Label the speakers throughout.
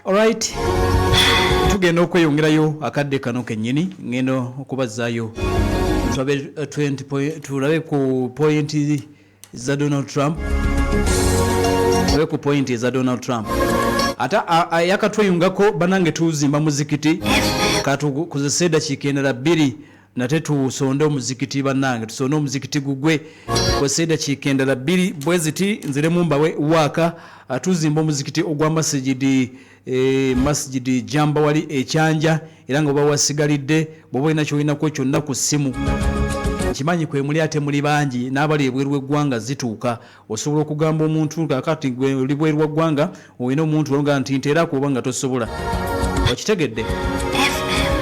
Speaker 1: Alright, tugenda okweyongerayo akadde kano kennyini, ngenda okubazaayo tulabe 20 tulabe ku point za Donald Trump, tulabe ku point za Donald Trump. Ate yakatweyungako banange, tuzimba muzikiti, katukozese eddakiika endala 2 nate tusonde omuzikiti. Bannange, tusonde omuzikiti gugwe. Kozesa eddakiika endala 2 bwe ziti, nziremu mbawe waaka. Tuzimba omuzikiti ogwa masijidi, Masjidi Jamba wali ekyanja, era nga oba wasigalidde bw'oba olina kyolinako kyonna ku ssimu, nkimanyi kwe muli ate muli bangi n'abali ebweru w'eggwanga zituuka. Osobola okugamba omuntu kakati gwe oli bweru wa ggwanga, olina omuntu nga nti nteerako oba nga tosobola, okitegedde.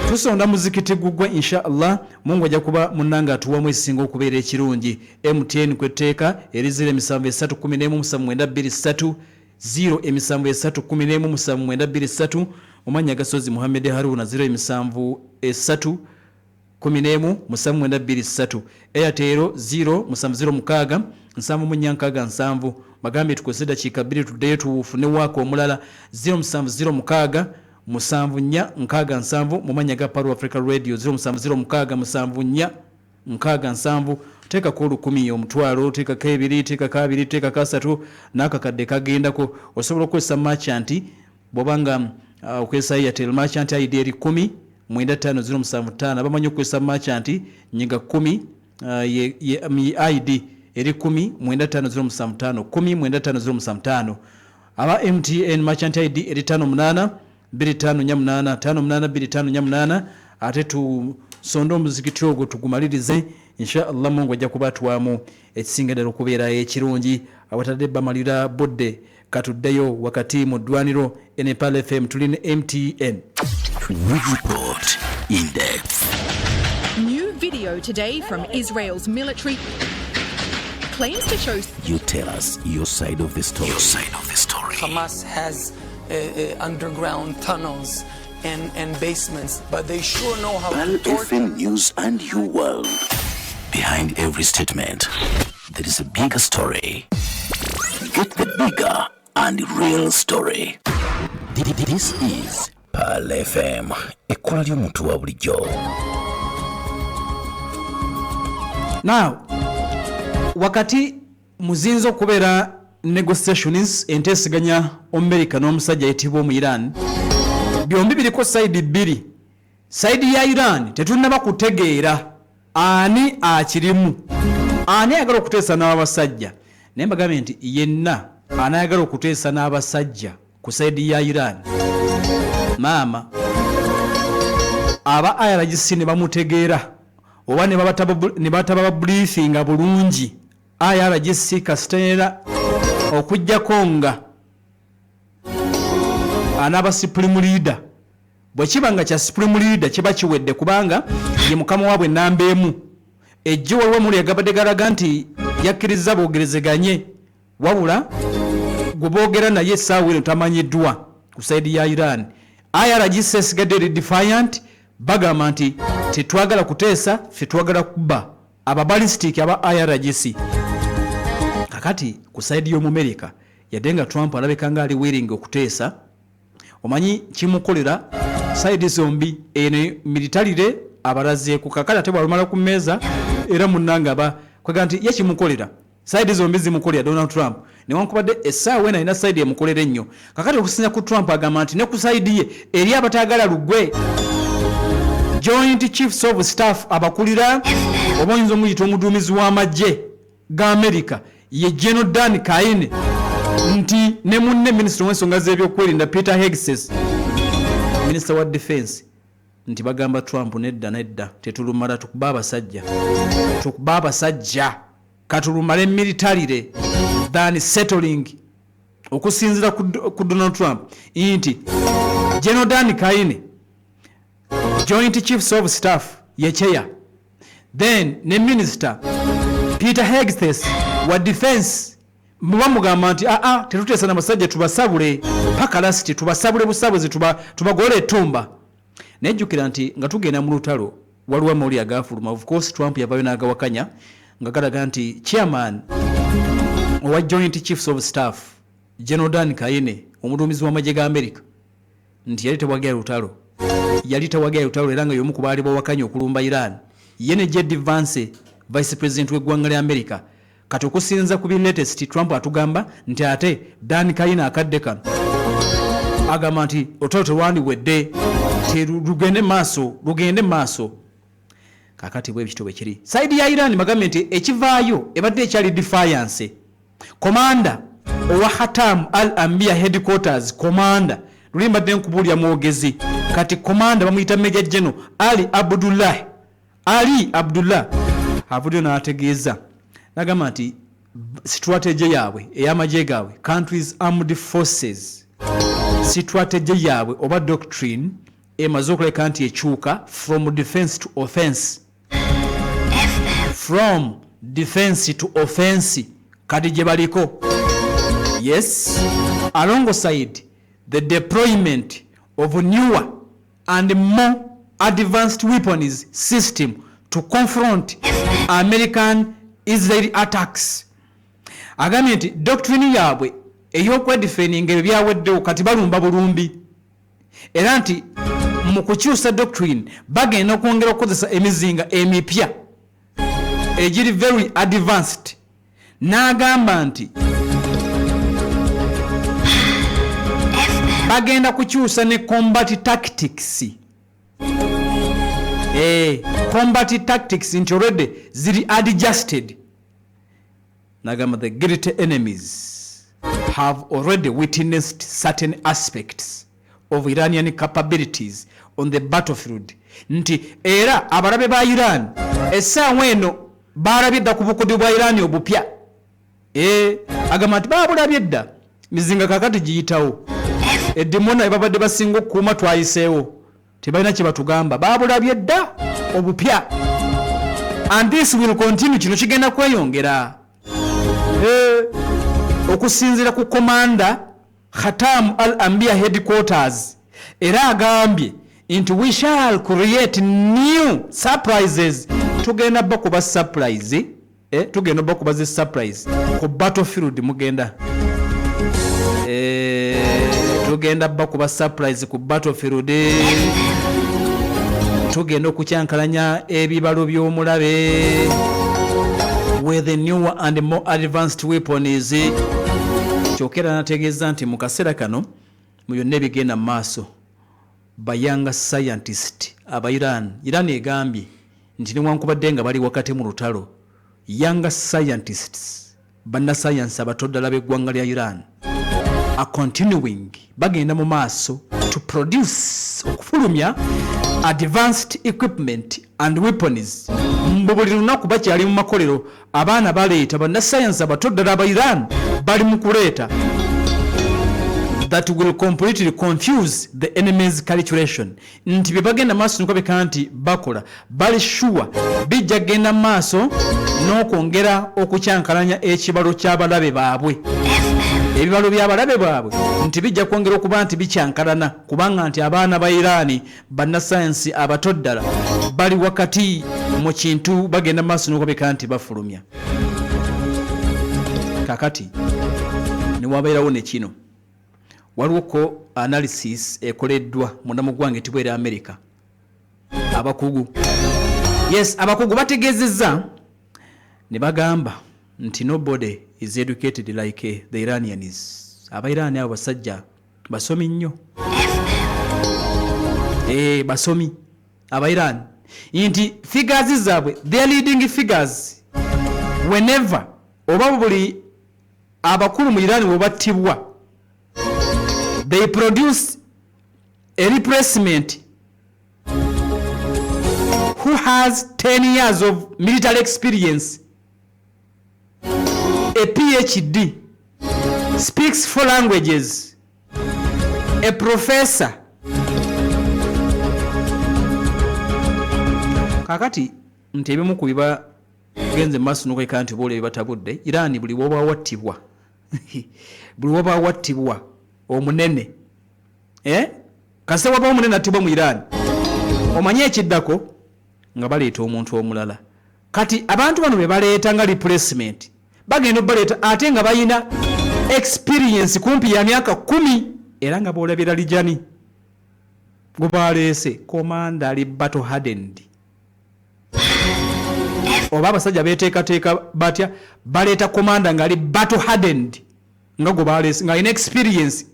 Speaker 1: Tusonda muzikiti gugwe, inshallah Mungu ajja kuba munnange atuwamu ekisinga okubeera ekirungi. MTN kwetteeka eri 07 3 11 79 23, 07 3 11 79 23, mu mannya agasozi Muhammed Haruna, 07 3 11 79 23. Airtel 0 7 0 6 74 67. Bagambye tukozese dakiika 2 tuddeyo tufune waaka omulala. 07 06 74 67, mu mannya ga Pearl Africa Radio, 07 06 74 67. Teekako 1000, omutwalo, teekako ebiri, teekako abiri, teekako asatu, n'akakadde kagendako. Osobola okukozesa merchant bw'oba nga okozesa Airtel, merchant ID eri 10 95 07 5. Abamanyi okukozesa merchant, nyiga 10, ye ID eri 10 95 07 5, 10 95 07 5. Aba MTN, merchant ID eri 5 8 2 5 4 8, 5 8 2 5 4 8. Ate tusonde omuzikiti ogwo tugumalirize, inshallah Mungu ajja kuba atuwamu ekisinga ddala okubeera ekirungi. Awatadde bamalira budde, katuddeyo wakati mu ddwaniro. Pearl FM, tuli ne MTN.
Speaker 2: We report in depth.
Speaker 3: New video today from Israel's military claims to show
Speaker 2: You tell us your side of the story. Your side of the story.
Speaker 4: Hamas has underground tunnels and basements, but they sure know how
Speaker 2: Pearl
Speaker 4: to torture.
Speaker 2: FM News and Your World. Behind every statement, there is a bigger story. Get the bigger and real story. This is Pearl FM. Ekkola ly'omuntu wa bulijjo.
Speaker 1: Now, wakati muzinza okubeera negotiations, enteeseganya Omumerika n'omusajja ayitibwa omu Iran, byombi biriko side bbiri. Side ya Iran tetunnaba kutegeera ani akirimu, ani ayagala okuteesa n'abasajja. Naye mbagambye nti yenna anayagala okuteesa n'abasajja ku side ya Iran, maama aba IRGC ne bamutegeera oba ne bataba babriefinga bulungi IRGC kasiteera, okugjako nga anaaba supreme leader. Bwe kiba nga kya supreme leader, kiba kiwedde, kubanga ye mukama waabwe namba emu. Ejjo waliwo muli agabadde galaga nti yakkiriza boogerezeganye, wabula gwe boogera naye essaawa eno tamanyiddwa ku side ya Iran. IRGC esigadde eri defiant, bagamba nti tetwagala kuteesa, ffe twagala kuba ababallistic aba IRGC. Kakati ku side y'Omumerika, yadde nga Trump alabika nga ali willing okuteesa, omanyi kimukolera side zombi eno militarily abalazeeku. Kakati ate bwalumala ku mmeeza era munnange aba kwega nti ye kimukolera, side zombi zimukolera Donald Trump, newankubadde essaawa eno alina side emukolera ennyo. Kakati okusinza ku Trump, agamba nti ne ku side ye eri abataagala lugwe, Joint Chiefs of Staff abakulira, oba oyinza omuyita omuduumizi w'amagye ga America, ye General Dan Caine, nti ne munne minisita w'ensonga z'ebyokwerinda Peter Hegseth, minisita wa defense, nti bagamba Trump nedda, nedda, tetulumala, tukuba abasajja, tukuba abasajja, katulumale militarily than settling. Okusinzira ku Donald Trump nti General Dan Caine, Joint Chiefs of Staff ye chair, then ne Minister Peter Hegseth wa defense, muba mugamba nti aa, tetuteesa na basajja, tubasabule paka last, tubasabule busabuzi, tubagole etumba. Naye jjukira nti nga tugenda mu lutalo, waliwo amawulire agafuluma. Of course Trump yavayo n'agawakanya nga galaga nti chairman owa Joint Chiefs of Staff, General Dan Caine, omuduumizi w'amagye ga America. Nti yali tewagira lutalo, yali tewagira lutalo, era nga y'omu ku baali bawakanya okulumba Iran, ye ne JD Vance, vice president w'eggwanga lya America. Kati okusinza ku latest, Trump atugamba nti ate Dan Caine akadde kano agamba nti olutalo telwandiwedde, lugende maaso, lugende maaso. Kakati bwe kityo bwe kiri. Side ya Iran bagambye nti ekivaayo ebadde ekyali defiance. Commander owa Hatam Al Ambia headquarters, commander luli mbadde nkubuulya mwogezi, kati commander bamuyita Major General Ali Abdullah, Ali Abdullah, avuddeyo n'ategeeza n'agamba nti strategy yaabwe ey'amagye gaabwe, country's armed forces strategy yaabwe oba doctrine, emaze okuleka nti ekyuka from defense to offense, from defense to offense. Kati gye baliko, yes, alongside the deployment of newer and more advanced weapons system to confront American Israeli attacks. Agambye nti doctrine yaabwe ey'okwedefendinga ebyo byaweddewo, kati balumba bulumbi, era nti mu kukyusa doctrine bagenda okwongera okukozesa emizinga emipya egiri very advanced. N'agamba nti bagenda kukyusa ne combat tactics, combat tactics nti already ziri adjusted. Nagamba the great enemies have already witnessed certain aspects of Iranian capabilities on the battlefield, nti era abalabe ba Iran essaawa eno balabye dda ku bukodyo bwa Iran obupya. Agamba nti babulabye dda, mizinga kakati giyitawo eddimona ebabadde basinga okukuuma, twayiseewo, tebalina kye batugamba, babulabye dda obupya, and this will continue, kino kigenda kweyongera. Okusinziira ku commander Khatam Al Ambia headquarters, era agambye nti we shall create new surprises, tugenda bakuba surprise, tugenda bakuba zi surprise ku battlefield, mugenda tugenda bakuba surprise ku battlefield, tugenda okukyankalanya ebibalo by'omulabe with the newer and more advanced weapons. Kyokka era nategeeza nti mu kaseera kano, mu byonna ebigenda mu maaso, ba young scientist aba Iran, Iran egambye nti newankubadde nga bali wakati mu lutalo, young scientists, bannasayansi abato ddala b'eggwanga lya Iran, are continuing, bagenda mu maaso, to produce, okufulumya advanced equipment and weapons. Mbu buli lunaku bakyali mu makolero, abaana baleeta, bannasayansi abato ddala aba Iran bali mu kuleeta, that will completely confuse the enemy's calculation, nti bye bagenda maaso nikwabeka nti bakola, bali sure bijja kgenda maaso n'okwongera okukyankalanya ekibalo ky'abalabe baabwe, ebibalo by'abalabe baabwe, nti bijja kwongera okuba nti bikyankalana, kubanga nti abaana ba Iraani, bannasayansi abato ddala, bali wakati mu kintu, bagenda maaso n'okwabeka nti bafulumya. Kakati newabeerawo ne kino, waliwo ko analysis ekoleddwa munda mu ggwanga etibwera America. Abakugu, yes, abakugu bategeezezza ne bagamba nti nobody is educated like the Iranians. Abairani abo basajja basomi nnyo. Basomi Abairani, nti figures zaabwe, their leading figures, whenever oba buli abakulu mu Iran bwe battibwa, they produce a replacement who has 10 years of military experience, a PhD, speaks four languages, a professor. Kakati nti ebimu ku biba genze maaso nokweka nti boolya bibatabudde Iran, buli woba wattibwa, buli woba wattibwa omunene, eh? Kasita waba omunene attibwa mu Iran, omanye ekiddako nga baleeta omuntu omulala. Kati abantu bano be baleeta nga replacement, bagenda obaleeta ate nga balina experience kumpi ya myaka 10, era nga boolabira Larijani. Gubaleese commander ali battle hardened. Oba abasajja beteekateeka batya, baleeta commander ng'ali battle hardened nga gwe baleese, ng'alina experience.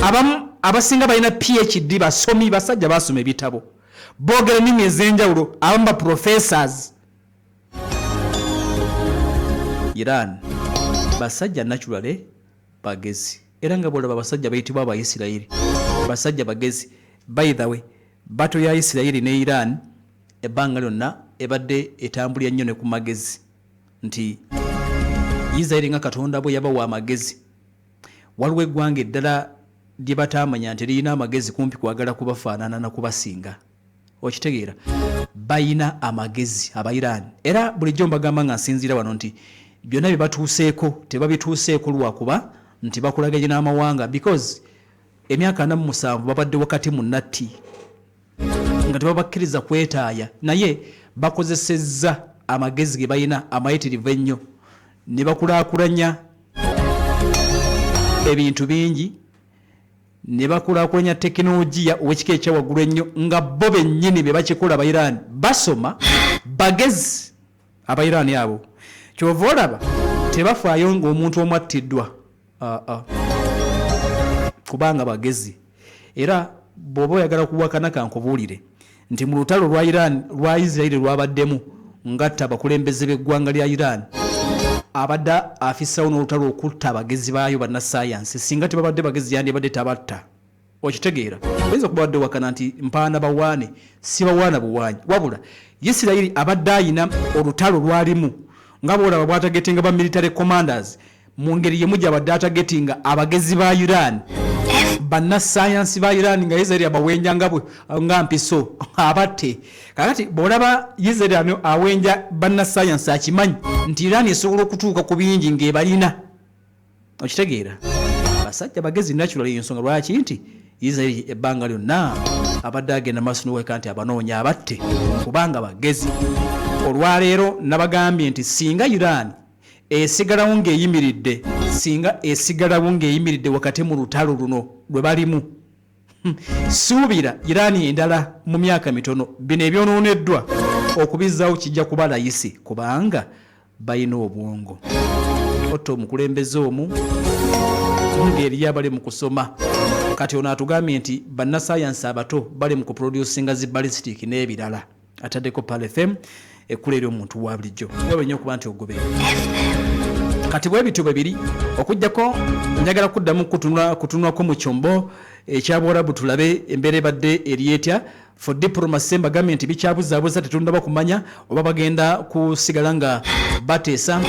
Speaker 1: Abamu abasinga balina PhD, basomi, basajja basoma ebitabo, boogera ennimi ez'enjawulo, abamu ba professors. Iran basajja naturally bagezi, era nga bwolaba abasajja bayitibwa Abaisirayiri, basajja bagezi. By the way, battle ya Isirayiri ne Iran ebbanga lyonna ebadde etambulira nnyo ne ku magezi, nti Isirayiri nga Katonda bwe yabawa amagezi, waliwo eggwanga eddala lye bataamanya nti lirina amagezi kumpi kwagala kubafaanana na kubasinga. Okitegeera? Bayina amagezi Abairani, era bulijjo mbagamba nga nsinziira wano nti byonna bye batuuseeko tebabituuseeko lwakuba nti bakulaganye n'amawanga, because emyaka 47 babadde wakati mu natti nga tebabakkiriza kwetaaya, naye bakozesezza amagezi ge balina amayitirivu ennyo ne bakulaakulanya ebintu bingi, ne bakulaakulanya tekinologiya ow'ekika ekyawaggulu ennyo nga bo bennyini be bakikola. Abairaani basoma, bagezi Abairaani abo. Kyova olaba tebafaayo ng'omuntu omu attiddwa. Aa, kubanga bagezi. Era bw'oba oyagala kuwakana, kankubuulire nti mu lutalo lwa Iran, lwa Isirairi lwabaddemu ngatta abakulembeze b'eggwanga lya Iran, abadde afissawo n'olutalo okutta abagezi baayo, bannasayansi. Singa tebabadde bagezi, yandibadde tabatta. Okitegeera? Oyinza okuba badde wakana nti mpaana bawaane, si bawaana buwaanyi, wabula Isirayiri abadde ayina olutalo lwalimu nga bwolaba bwatargetinga ba military commanders, mu ngeri yemu gyabadde atargetinga abagezi ba Iran, bannasayansi ba Iran, nga Isirairi abawenja nga nga mpiso abatte. Kakati bwolaba Isirairi ano awenja bannasayansi, akimanyi nti Iran esobola okutuuka ku bingi ng'ebalina. Okitegeera? Basajja bagezi naturally. Ensonga lwaki nti Isirairi ebbanga lyonna abadde agenda maaso noweka nti abanoonya abatte, kubanga bagezi. Olwaleero nabagambye nti singa Iran esigalawo ng'eyimiridde, singa esigalawo ng'eyimiridde wakati mu lutalo luno lwe balimu, suubira Iran endala mu myaka mitono bino ebyonooneddwa okubizaawo kijja kuba layisi, kubanga balina obwongo. Otta omukulembeze omu ng'eriyo abali mu kusoma. Kati ono atugambye nti bannasayansi abato bali mu kuproducinga zi ballistic n'ebirala. Ataddeko Pearl FM, ekkula eri omuntu wa bulijjo. Webe nnyo okuba nti ogoberera. Kati bwe bityo bwe biri, okugjako njagala kuddamu kutunulako mu kyombo ekyabuwarabu, tulabe embeera ebadde eri etya for diplomacy. Mbagambye nti bikyabuzaabuza, tetundaba kumanya oba bagenda kusigala nga bateesa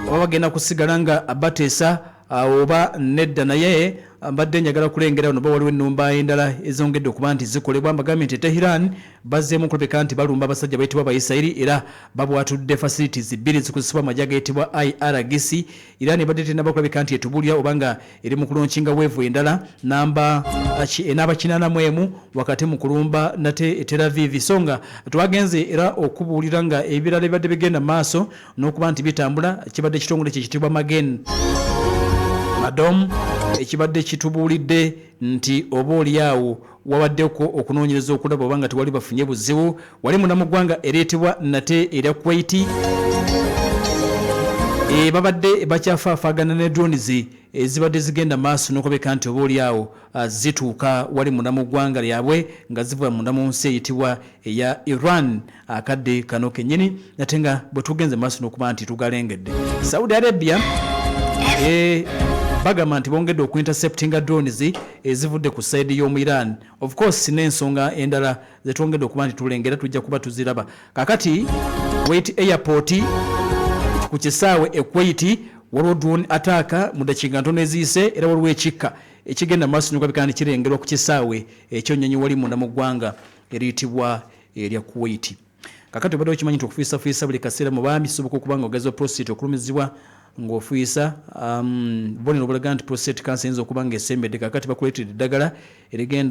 Speaker 1: oba bagenda kusigala nga bateesa oba nedda. Naye mbadde njagala kulengera wano oba waliwo ennumba endala ezongedde okuba nti zikolebwa. Mbagambye nti Teheran bazzeemu okulabika nti balumba abasajja bayitibwa Abaisirairi, era babwatudde facilities bbiri zikozesebwa amagye agayitibwa IRGC. Iran ebadde tenaba kulabika nti etubulya oba nga eri mu kulaunchinga wave endala namba enaaba 81 wakati mu kulumba nate Tel Aviv. So nga twagenze era okubuulira nga ebirala ebibadde bigenda maaso n'okuba nti bitambula, kibadde kitongole kyekitibwa Magen Adom ekibadde kitubuulidde nti oba oliawo wabaddeko okunoonyereza okulaba oba nga tewali bafunye buzibu wali munda mu ggwanga ereetebwa nate erya Kuwait. Babadde bakyafaafaagana ne drones ezibadde zigenda maaso n'okubeka nti oba oliawo zituuka wali munda mu ggwanga lyabwe nga ziva munda mu nsi eyitibwa eya Iran akadde kano kennyini. Ate nga bwe tugenze maaso n'okuba nti tugalengedde, Saudi Arabia bagamba nti bongedde okuinterceptinga drones ezivudde ku side y'omu Iran. Of course n'ensonga endala zetwongedde okuba nti tulengera tujja kuba tuziraba. Kakati Kuwait Airport, ku kisaawe e Kuwait, waliwo drone attack mu dakiika ntono eziyise, era waliwo ekikka ekigenda maaso nokabika nti kirengerwa ku kisaawe ekyonyonyi wali munda mu ggwanga eriyitibwa erya Kuwait. Kakati obadde okimanyi nti okufiisafiisa buli kaseera mu baami kisoboka okuba nga ogeza prostate, okulumizibwa ng'ofiisa bubonero obulaga nti prostate cancer eyinza okuba ng'esembedde? Kakati bakuleetedde eddagala erigenda